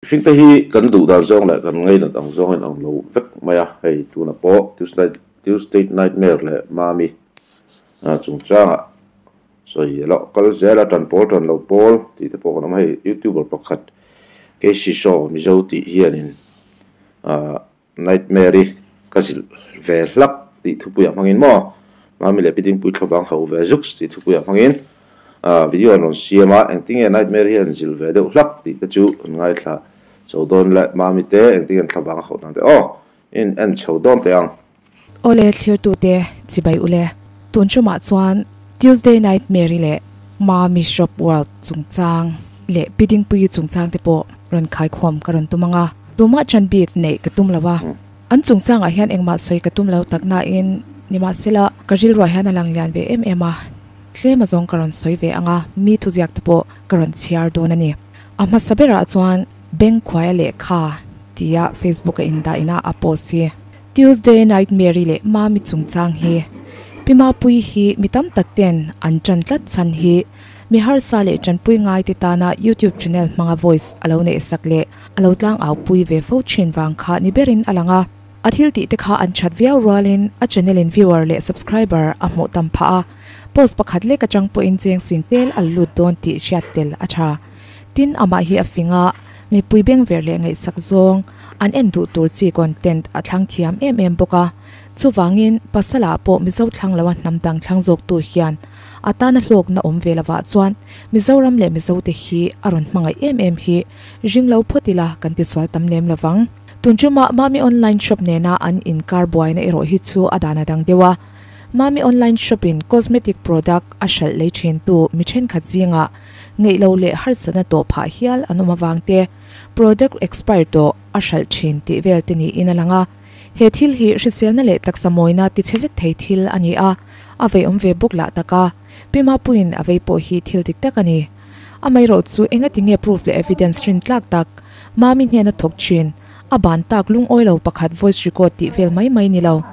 Mihringte hi kan duh dan zawng leh kan ngainat ang zawng in ang lo vek mai a, hei tunah pawh Tuesday Nightmare leh Mami chungchangah sawi loh kal zel a, tan pawl tan lo pawl tih te pawh kan awm a, hei youtuber pakhat Casey Show Mizo tih hianin Nightmare-i ka zilh ve hlak tih thupuiah hmangin maw Mami leh Pi Dingpui thlavang hauh ve zuks tih thupuiah hmangin video an rawn siam a, engtinge Nightmare hi an zilh ve deuh hlak tih te chu an ngaithla chho dawn le Mami te engtinge an thlavang a hauh dan te aw in en chho dawn teh ang. Awle thlirtute chibai ule, tun ṭumah chuan Tuesday Nightmare-i leh Mami Shop World chungchang leh Pi Dingpuii chungchang te pawh rawn khaikhawm ka rawn tum ang a. Tumah ṭan bik neih ka tum lo a, an chungchangah hian engmah sawi ka tum lo tak nain nimahsela ka rilruah hian a lang lian ve em em a, tlem azawng ka rawn sawi ve ang a, mi thuziak te pawh ka rawn chhiar dawn a ni. A hmasa berah chuan Bengkhuaia lehkha tia Facebook a indah ina a post hi Tuesday Nightmare-i leh Mami chungchang hi Pi Mapuii hi mi tam tak ten an ṭan tlat chhan hi Mi harsa leh tanpui ngaite tana YouTube channel hmanga voice a lo neih sak leh a lo tlang au pui ve fo thin vang kha ni berin a lang a. A thil tih te kha an that viau rualin a channel in viewer leh subscriber a hmuh tam phah a, post pakhat lek atang pawhin cheng sing tel a la lut dawn tih hriat tel a tha. Tin, amah hi a fing a, mipui bengver leh ngaihsak zawng an en duh tur chi content a thlang thiam em em bawk a. Chuvangin, pasal ah pawh Mizo thlang loa hnam dang thlang zawktu hian A tana hlawkna awm ve lovah chuan Mizoram leh Mizote hi a rawn hmangaih em em hi ring lo phawt ila kan tisual tam lem lovang. Tun ṭuma Mami Online Shop nena an inkar buaina erawh hi chu a dan a dang deuh a. Mami Online Shop in cosmetic product a hralh lei ṭhintu mi ṭhenkhat zingah ngeih lo leh harsatna tawh phah hial an awm avang te, product expire tawh a hralh ṭhin tih vel te niin a lang a. He thil hi hriselna leh taksa mawina tichhe vek thei thil a ni a, a vei awm ve bawk lah tak a, Pi Mapuiin a vei pawh hi thil dik tak a ni. Amaherawh chu engati nge proof leh evidence rin tlak tak Mami hnena thawk thin, a ban tak lungawi lo pakhat voice record tih vel mai mai ni lo,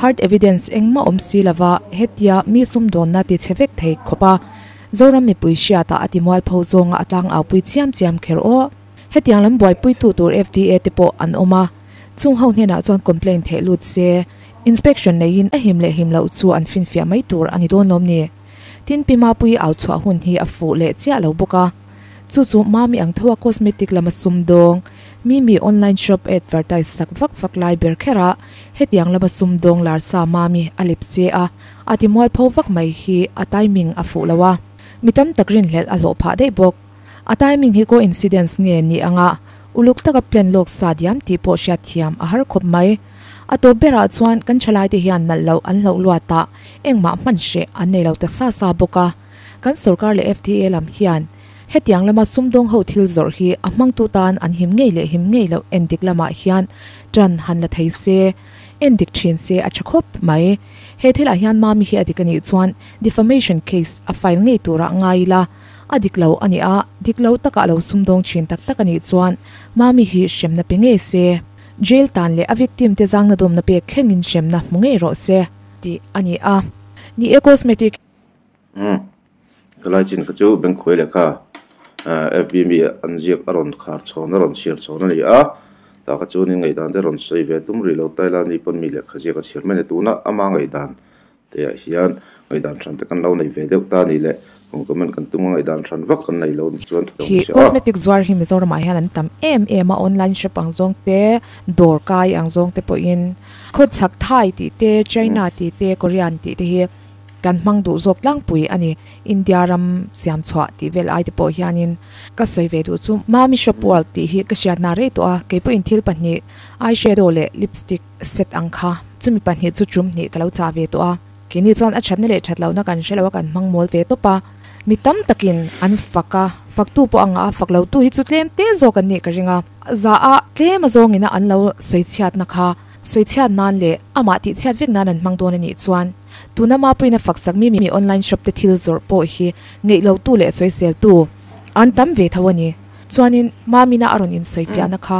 hard evidence engmah awm si lova hetia mi sumdawnna tichhe vek thei khawp a Zoram mipui hriatah a ti mualpho zawnga a tlangaupui chiam chiam kher aw. Hetiang lam buaipuitu tur FDA te pawh an awm a, chung ho hnenah chuan complaint theih lut se, inspection neiin a him leh him loh chu an finfiah mai tur a ni dawn lawm ni? Tin, Pi Mapuii au chhuah hun hi a fuh leh chiah lo bawk a, chu chu Mami ang tho a cosmetic lama sumdawng, Mimi online shop advertise sak vak vak lai ber kher a, hetiang lama sumdawng lar sa Mami a lep se a, a ti mualpho vak mai hi a timing a fuh lo a, mi tam tak rinhlelh a hlawh phah daih bawk. A timing hi coincidence nge ni anga uluk taka plan lawk sa diam tih pawh hriat thiam a har khawp mai. A tawp berah chuan kan thalaite hian nalh loh an hlauh luat a, engmah hman hreh an nei lo ta sa sa bawk a. Kan sorkar leh FDA lam hian hetiang lama sumdawng ho thil zawrh hi a hmangtu tan an him ngei leh him ngei loh endik lamah hian tan han la thei se, endik thin se a tha khawp mai. He thilah hian Mami hi a dik a nih chuan defamation case a file ngei turah ngai ila, A dik lo a ni a, dik lo taka a lo sumdawng thin tak tak a nih chuan Mami hi hremna pe ngei se, jail tan leh a victim te zangna dawmna pek thlengin hremna hmu ngei rawh se tih a ni a. Ni e cosmetic. Umm helai chin kha chu bank khuai lehkha FB mi an ziak a rawn khar chhawn a rawn chhiar chhawn a ni a, tah kha chuan in ngaihdan te rawn sawi ve tum rih lo ta ila ni pawn mi lehkha ziak a chhiar mai a ni tuna ama ngaihdan Teh ah hian ngaihdan hran te kan lo nei ve deuh ta a ni le, kawng comment kan tum a ngaihdan hran vak kan nei lo chuan thu dang Khi si a. Cosmetic zuar hi Mizoram ah hian an tam em em a, online shop ang zawng te, dawr kai ang zawng te pawhin khawchhak Thai tih te, China tih te, Korean tih te hi kan hmang duh zawk tlangpui a ni. India ram siam chhuah tih vel ai te pawh hianin ka sawi ve duh chu Mami Shop World tih hi ka hriatna rei tawh a, keipawhin thil pahnih eyeshadow leh lipstick set ang kha. Chumi pahnih chu tum hnih ka lo chah ve tawh a, keini chuan a thatna leh that lohna kan hre lo a kan hmang mawl ve tawp a. Mi tam takin an fak a, faktu pawh a ngah a, fak lotu hi chu tlem te zawk an nih ka ring a. Za a tlem a zawngin a an lo sawi chhiatna kha sawi chhiat nan leh amah tih chhiat vek nan an hmang dawn a nih chuan tuna Mapuiin a fak sak mi mi online shop te thil zawrh pawh hi ngeih lotu leh sawiseltu an tam ve tho a ni. Chuanin Mamina a rawn insawifiahna kha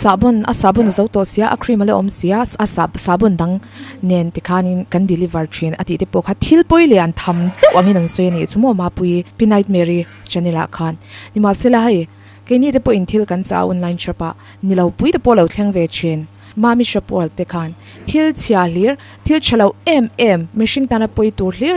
sahbawn a sahbawn a zo tawh sia, a cream a la awm sia, a sah sahbawn dang nen tikhanin kan deliver thin a tih te pawh kha thil pawi leh an tham deuh angin an sawi a nih chu maw Mapuii Pi Nightmare-i channel ah khan. Nimahsela hei Keini te pawhin thil kan chah a online shop ah ni lo pui te pawh lo thleng ve thin. Mami shop world te khan thil chhia hlir, thil tha lo em em, mihring tana pawi tur hlir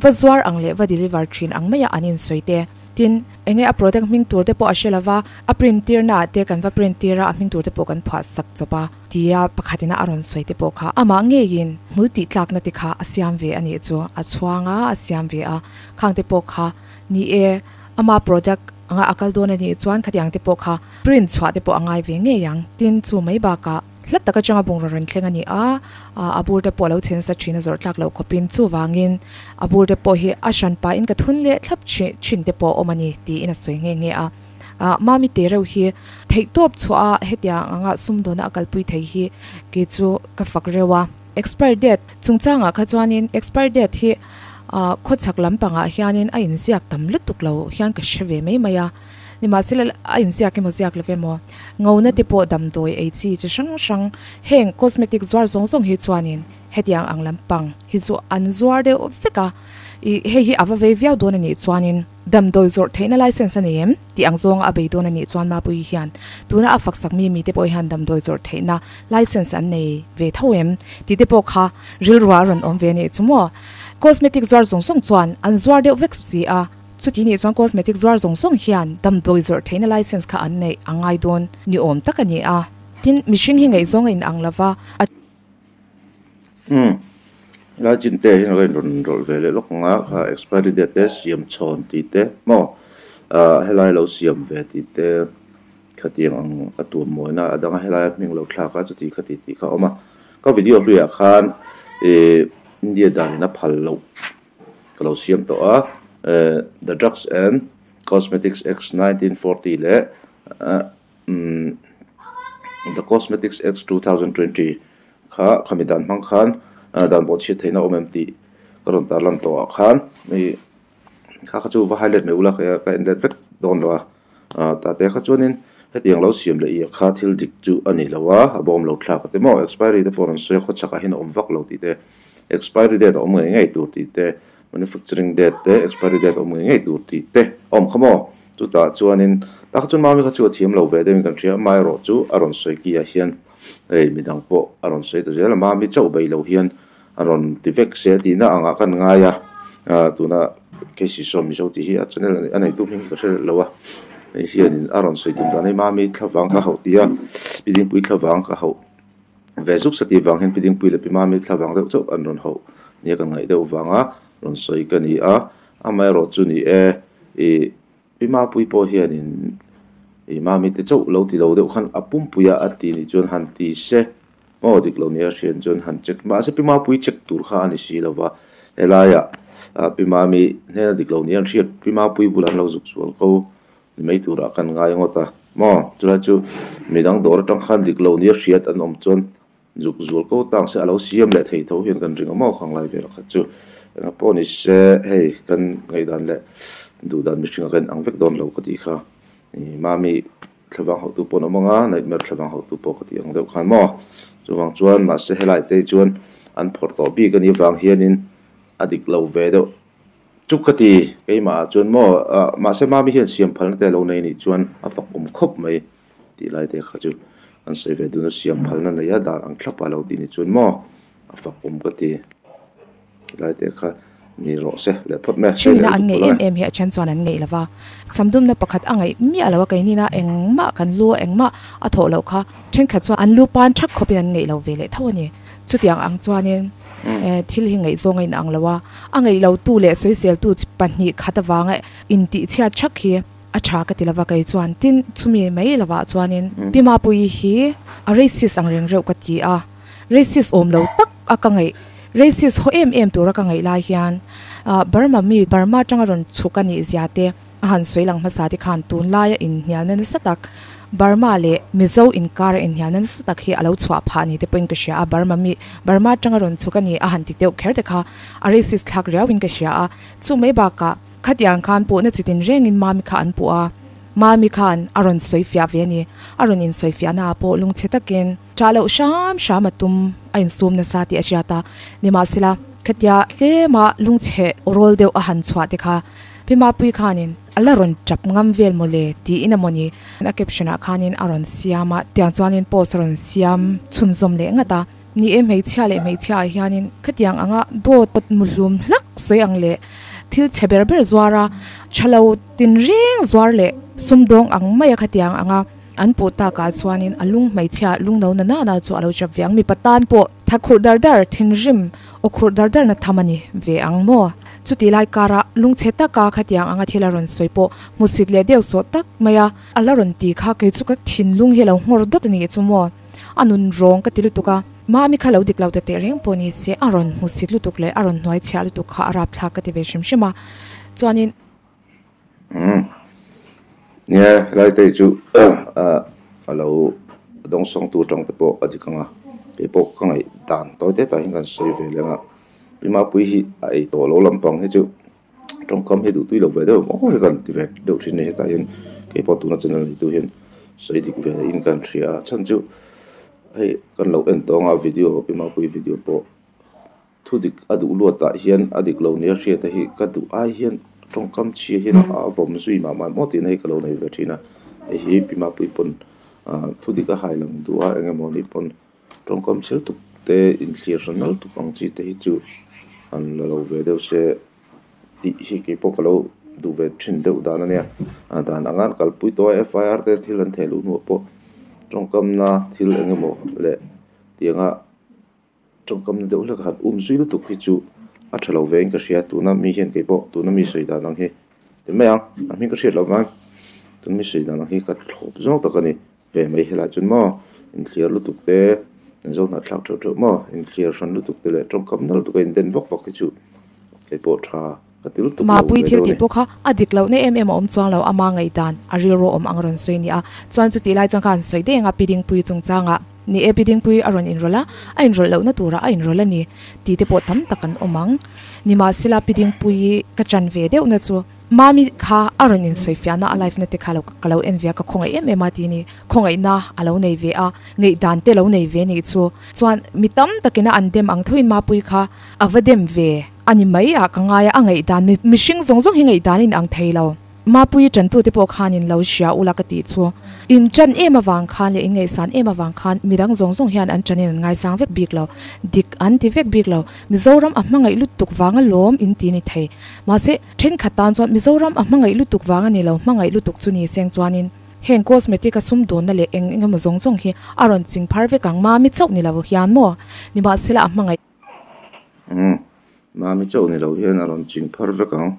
va zuar ang leh va deliver thin ang maia an insawi te. Tin, enge a product hming tur te pawh a hre lova, a print tirna ah te kan va print tir a, a hming tur te pawh kan phuah sak chawp a tia pakhatin a rawn sawi te pawh kha amah ngeiin hmul tih tlakna te kha a siam ve a nih chu a chhuang a, a siam ve a, khang te pawh kha ni e, ama product anga a kal dawn a nih chuan khatiang te pawh kha print chhuah te pawh a ngai ve ngei ang, tin chu mai bakah. Hla tak atanga bungraw rawn thleng a ni a, a bur te pawh a lo chhe nasa thin a zawrh tlak loh khawpin chuvangin a bur te pawh hi a hran pahin ka thun leh thlap thin te pawh a awm a ni tiin a sawi nghe nghe a. Mami te reuh hi theihtawp chhuah a hetiang anga sumdawna a kalpui thei hi kei chu ka fak reuh a. Expire date chungchangah kha chuanin expire date hi khawchhak lampangah hianin a inziak tam lutuk lo hian ka hre ve mai mai a. Nimahsela a inziak emaw ziak lo emaw, ngona te pawh damdawi ei chi chi hrang hrang heng cosmetic zuar zawng zawng hi chuanin hetiang ang lampang hi chu an zuar deuh vek a, ih hei hi a va vei viau dawn a nih chuanin damdawi zawrh theihna license a nei em tih ang zawnga a bei dawn a nih chuan Mapuii hian tuna a faksak mi mite pawh hian damdawi zawrh theihna license an nei ve tho em tih te pawh kha rilruah a rawn awm ve a nih chu maw. Cosmetic zuar zawng zawng chuan an zuar deuh vek si a. Chuti nih chuan cosmetic zuar zawng zawng hian damdawi zawrh theihna license kha an neih a ngai dawn ni awm tak a ni a. Tin, mihring hi ngaihzawng a inang lo va, a. Umm, helai chin te hian ka inrawn rawlh ve leh lawk ang a, kha expiry date te siam chhawn tih te maw ah helai lo siam ve tih te khatiang ang a tuam mawina a dang a helai a hming lo thlak a chuti khati tih kha a awm a. Ka video hluiah khan ih India danin a phal loh. Ka lo siam tawh a, The Drugs and Cosmetics Act 1940 leh The Cosmetics Act 2020 kha khami dan hmang khan dan pawh chhiat theihna awm em tih ka rawn tarlan tawh ah khan hei kha kha chu va highlight mai ula ka en let vek dawn lo a, tate kha chuanin hetiang lo siam leh iah kha thil dik chu a ni lo a, a bawm lo thlak a ti maw expiry te pawh rawn sawi a khawchhakah hian a awm vak lo tih te. Expiry date a awm ngei ngei tur tih te, manufacturing date te, expiry date a awm ngei ngei tur tih te a awm kha maw? Chutah chuanin tak chuan Mami kha chu a thiam lo ve deuhin kan hria, amaherawh chu a rawn sawi ki ah hian hei midang pawh a rawn sawi ta zel a, Mami chauh bei lo hian a rawn ti vek se tihna angah kan ngai a, tuna Casey Saw Mizo tih hi a channel a neitu hming hi ka hre lo a, hei hianin a rawn sawi tum dan hi Mami thlavang ka hauh tih a, Pi Dingpui thlavang ka hauh. Ve zuk sati vang hian Pi Dingpui leh Pi Mami thla vang deuh chauh an rawn hauh nia ka ngaih deuh vanga rawn sawi ka ni a, amaherawh chu ni e, ih Pi Mapui pawh hianin ih Mami te chauh lo ti lo deuh khan a pumpuia a ti nih chuan han ti se maw dik lo nia hriat chuan han check mahse Pi Mapui check tur kha a ni si lova helaiah Pi Mami hnena dik lo nia an hriat Pi Mapui bulah an lo zuk sual ko. Ni mai turah kan ngai ngawt a maw? Chulai chu midang dawr atang khan dik lo nia hriat an awm chuan zuk zual ko tang se a lo siam leh thei tho hian kan ring a maw khang lai vel kha chu engah pawh ni se hei kan ngaihdan leh duhdan mihringa kan ang vek dawn lo ka tih kha ih mami thlavang hauhtu pawh an awm ang a nightmare thlavang hauhtu pawh ka tih ang deuh khan maw chuvang chuan mahse helai te chuan an phawrh tawh bik anih avang hianin a dik lo ve deuh. Chu ka ti, keimah ah chuan maw, mahse Mami hian siam phalna te a lo nei anih chuan a fak awm khawp mai tih lai te kha chu an sawi ve dun a, siam phalna nei a dan ang thlap a lo tih ni chuan maw a fak awm ka ti tih lai te kha ni rawh se leh phawt mai a sawi China an ngeih em em hi a then chuan an ngeih lova, samdumna pakhat a ngaih miah lo a keinina engmah kan lu a engmah a thawh loh kha thenkhat chuan an lu pan thak khawpin an ngeih lo ve leh tho a ni. Chutiang ang chuanin thil hi ngaihzawng a inang lo a, a ngaih lotu leh sawiseltu pahnih khat avanga intihchhiat thak hi a tha ka ti lova kei chuan. Tin, chumi mai lovah chuanin Pi Mapuii hi a racist ang reng reuh ka ti a, racist awm lo tak a ka ngaih, racist haw em em tura ka ngaih lai hian Burma mi, Burma atanga rawn chhuk a nih zia te, A han sawi lang hmasa te khan tunlaia inhnialna nasa tak Burma leh Mizo inkara inhnialna nasa tak hi a lo chhuah phah ni te pawhin ka hria a, Burma mi Burma atanga rawn chhuk a ni a han ti deuh kher te kha a racist thlak riauin ka hria a, chu mai bakah khatiang khan puhna chitin rengin Mami kha an puh a, Mami khan a rawn sawi fiah ve a ni, a rawn insawi fiahna ah pawh lungchhe takin ṭah loh hram hram a tum a insum nasa tih a hriat a, nimahsela khatia tlema lungchhe rawl deuh a han chhuah te kha Pi Mapui khanin. A la rawn tap ngam vel mawle tiin amawni a caption ah khanin a rawn siam a, tiang chuanin post a rawn siam chhunzawm leh ngat a. Ni e, hmeichhia leh hmeichhia ah hianin khatiang anga dawt muhlum hlak sawi ang leh thil chhe ber ber zuar a, tha lo tinreng zuar leh sumdawng ang mai a khatiang anga an puh takah chuanin a lung hmeichhia lung no na nana chu a lo chap ve ang. Mipa tan pawh tha khurh dar dar thinrim aw khurh dar dar na tham a ni ve ang maw? Chutih lai kara lungchhe taka khatiang anga thil a rawn sawi pawh hmusit leh deuh sawh tak mai a, a la rawn ti kha kei chu ka thinlung hi a lo nghawr dawt a ni chu maw? A nun rawng ka ti lutuk a, Mami kha lo dik lo ta teh reng pawh ni se a rawn hmusit lutuk leh a rawn hnuai chhiah lutuk kha a rapthlak ka ti ve hrim hrim a, chuanin. Umm nia helai te chu a lo dawngsawng tu atang te pawh a dik ang a, keipawh ka ngaih dan tawi te tah hian kan sawi ve leng a, pi Mapuii hi a ei tawh lo lampang hi chu tawngkam hi duh tui lo ve deuh maw hi kan ti ve deuh thin a ni hetah hian keipawh tuna channel neitu hian sawi dik ve in kan hria a chhan chu hei kan lo en tawng a video pi Mapuii video pawh. Thu dik a duh luatah hian a dik lo nia hriata hi ka duh ai hian tawngkam chhia hian a vawm zui mah mah maw tihna hi ka lo nei ve thin a, hei hi Pi Mapuii pawn thu dik a hai lang duh a eng emaw ni pawn tawngkam chhel tuk te inthlir hran nal tuk ang chi te hi chu an la lo ve deuh se tih hi keipawh ka lo duh ve thin deuh dan a nia, dan anga an kalpui tawh a FIR te thil an theh luh hnuah pawh tawngkamna thil eng emaw leh tianga. Tawngkamna deuh hlek a han um zui lutuk hi chu a tha lo ve in ka hria tuna mi hian kei pawh tuna mi sawi dan ang hi ti mai ang a hming ka hriat loh vang tuna mi sawi dan ang hi ka thlawp zawng tak a ni ve mai helai chuan maw inthliar lutuk te an zo hnah thlak theuh theuh maw inthliar hran lutuk te leh tawngkamna lutuk a inden vak vak hi chu kei pawh tha ka ti lutuk lo Mapui ve thil deuh a tih ni. pawh kha a dik lohna em em a awm chuang lo ama ngaihdan a rilru awm ang rawn sawi a ni a chuan chutih lai chuan kha an sawi daih ang a pi Dingpui chungchangah. Ni e, Pi Dingpui a rawn inrawlh a, a inrawlh lohna turah a inrawlh a ni tih te pawh tam tak an awm ang. Nimahsela, Pi Dingpuii ka chan ve deuhna chu Mami kha a rawn insawifiahna a live na te kha lo ka lo en ve a, ka khawngaih em em a ti ni. Khawngaihna a lo nei ve a, ngaihdan te lo nei ve nih chu. Chuan mi tam takin a an dem ang thoin Mapuii kha a va dem ve a ni mai a, ka ngai a, a ngaihdan mihring zawng zawng hi ngaihdan a inang thei lo. Mapuii ṭantute pawh khan in lo hria ula ka tih chu. In ṭan em avang khan leh in ngaihsan em avang khan midang zawng zawng hian an ṭanin an ngaisang vek bik lo. Dik an ti vek bik lo. Mizoram a hmangaih lutuk vang alawm in ti ni thei. Mahse, ṭhenkhat tan chuan Mizoram a hmangaih lutuk vang a ni lo, hmangaih lutuk chu ni seng chuanin heng cosmetic a sumdawnna leh eng eng emaw zawng zawng hi a rawn ching phar vek ang. Mami chauh ni lo hian maw? Nimahsela a hmangaih. Umm, Mami chauh ni lo hian a rawn ching phar vek ang.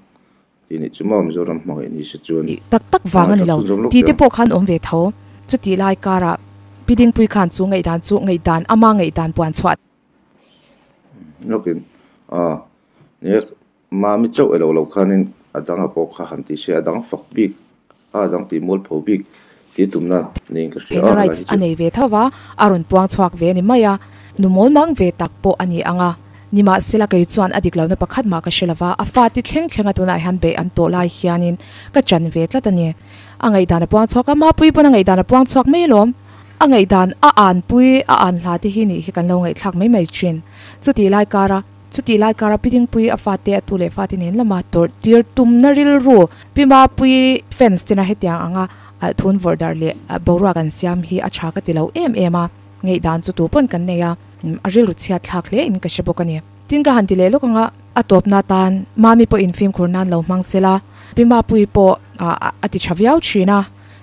Tih nih chu maw Mizoram hmangaih ni se chuan Tak tak vang a ni lo tih te pawh khan awm ve tho. Chutih lai karah Pi Dingpui khan chu ngaihdan chu ngaihdan ama ngaihdan puan chhuah. Lawkin a nia Mami chauh elo lo khanin a dang a pawh kha han ti se a dang fak bik a a dang tih mualpho bik tih tumna niin ka hria Theihna a rights a nei ve tho va, a rawn puang chhuak ve a ni mai a, nu mawl mang ve tak pawh a ni ang a. Nimahsela kei chuan a dik lohna pakhat mah ka hre lova, a fate thleng thleng a tunah hian beih an tawh lai hianin ka chan ve tlat a ni. A ngaihdan a puang chhuak a, Mapuii pawn a ngaihdan a puang chhuak mai alawm. A ngaihdan a anpui a an hla te hi nih hi kan lo ngaihthlak mai mai thin. Chutih lai kara chutih lai kara Pi Dingpuii a fate a tu leh fate nen lama tawrh tir tumna rilru Pi Mapuii fans tena hetiang anga thun vawrh darh leh boruak an siam hi a tha ka ti lo em em a, ngaihdan chu tu pawn kan nei a. A rilru chhiat thlak hle in ka hre bawk a ni. Tin ka han ti leh lawk ang a, a tawpna tan Mami pawh in fimkhur nan lo hmang sela, Pi Mapuii pawh a ti tha viau thin a,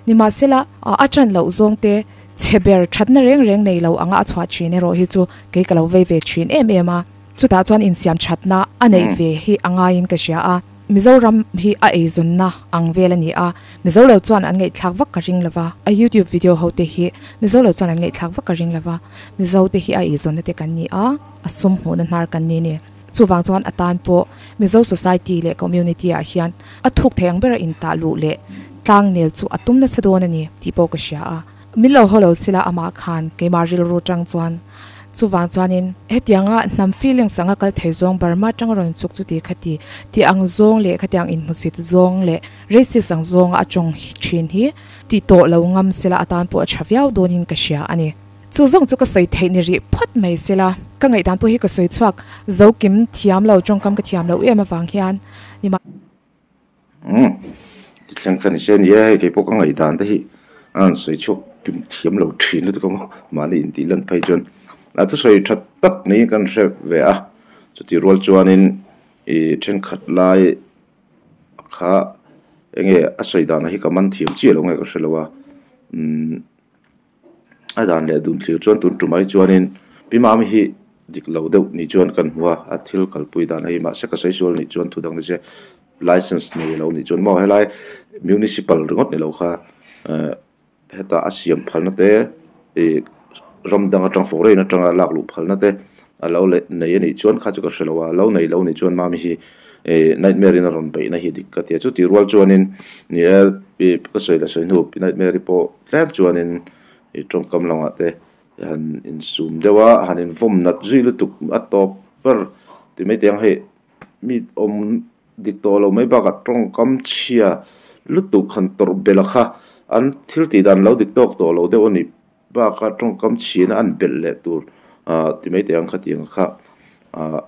nimahsela a ṭan loh zawng te chhe ber thatna reng reng nei lo anga a chhuah thin erawh hi chu kei ka lo vei ve thin em em a, chutah chuan insiam thatna a neih ve hi a ngaiin ka hria a. Mizoram hi a eizawnna ang vel a ni a, Mizo lo chuan an ngaihthlak vak ka ring lova, a YouTube video ho te hi Mizo lo chuan an ngaihthlak vak ka ring lova, Mizo te hi a eizawnna te kan ni a, a sum hmuhna hnar kan ni ni. Chuvang chuan a tan pawh Mizo society leh community ah hian a thuk thei ang bera intah luh leh tlang nel chu a tum nasa dawn a ni tih pawh ka hria a. Min lo haw lo sila amah khan keimah rilru tang chuan chuvang chuanin hetianga hnam feelings anga kal thei zawng Burma tanga rawn chuk chu ti kha ti tih ang zawng leh khatiang inhmusit zawng leh racist ang zawnga a tawng thin hi ti tawh lo ngam sila atan pawh a tha viau dawnin ka hria a ni. Chu zawng chu ka sawi theih ni rih phawt mai sila ka ngaihdan pawh hi ka sawi chhuak zo kim thiam lo tawngkam ka thiam lo em avang hian ni mah. Umm. Ti thleng kha ni se ni e, hei keipawh ka ngaihdan te hi a rawn sawi chhuak kim thiam lo thin lutuk a maw mahni intih lan phei chuan a thusawi tha tak niin kan hre ve a chutih rual chuanin ih thenkhat lai kha enge a sawi danah hi ka man thiam chiah lo nge ka hre lo a umm a dan leh dun thlir chuan tun tumah hi chuanin pi mami hi dik lo deuh ni chuan kan hmu a a thil kalpui dan hei mahse ka sawi sual nih chuan thu dang ni se license nei lo nih chuan maw helai municipal ringawt ni lo kha eh heta a siam phalna te ih ram dang atang foreign atanga lak luh phalna te a lo leh nei a nih chuan kha chu ka hre lo a lo nei lo nih chuan mami hi ih nightmare in a rawn beihna hi dik ka ti a chuti rual chuanin ni e ih ka sawi leh sawi hnu nightmare pawh tlem chuanin ih tawngkam lamah te han insum deuh a han invawm nat zui lutuk a tawp ber ti mai teh ang hei mi awm dik tawh lo mai bakah tawngkam chhia lutuk han tawrh belh a kha an thil tih dan lo dik tawk tawh lo deuh a nih bakah tawngkam chhiana an belh leh tur ah ti mai teh ang khatiang kha ah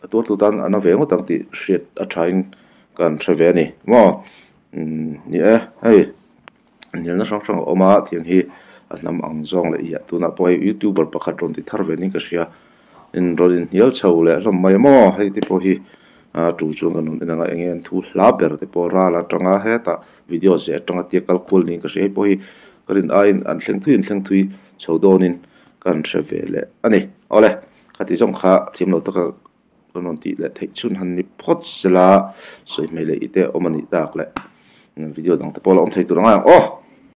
a tuar tu tan a na ve ngawt ang tih hriat a thain kan hre ve a ni maw umm ni e hei. Hnialna hrang hrang a awm a tiang hi a hnam ang zawng leh iah tunah pawh hei youtuber pakhat rawn ti thar ve niin ka hria in rawn inhnial chho leh hlawm mai a maw hei te pawh hi a tu chuan kan rawn en ang a eng nge an thu hla ber te pawh ral atanga hetah video zeh atanga tia kal kual niin ka hria hei pawh hi ka rin aiin an thleng thui an thleng thui chho dawnin kan hre ve leh a ni awle khati zawng kha thiam lo taka Kan rawn tih leh theih chhun han ni phawt sela sawi hmel leh ite awm a nih tak leh video dang te pawh la awm thei tur ang a ang aw.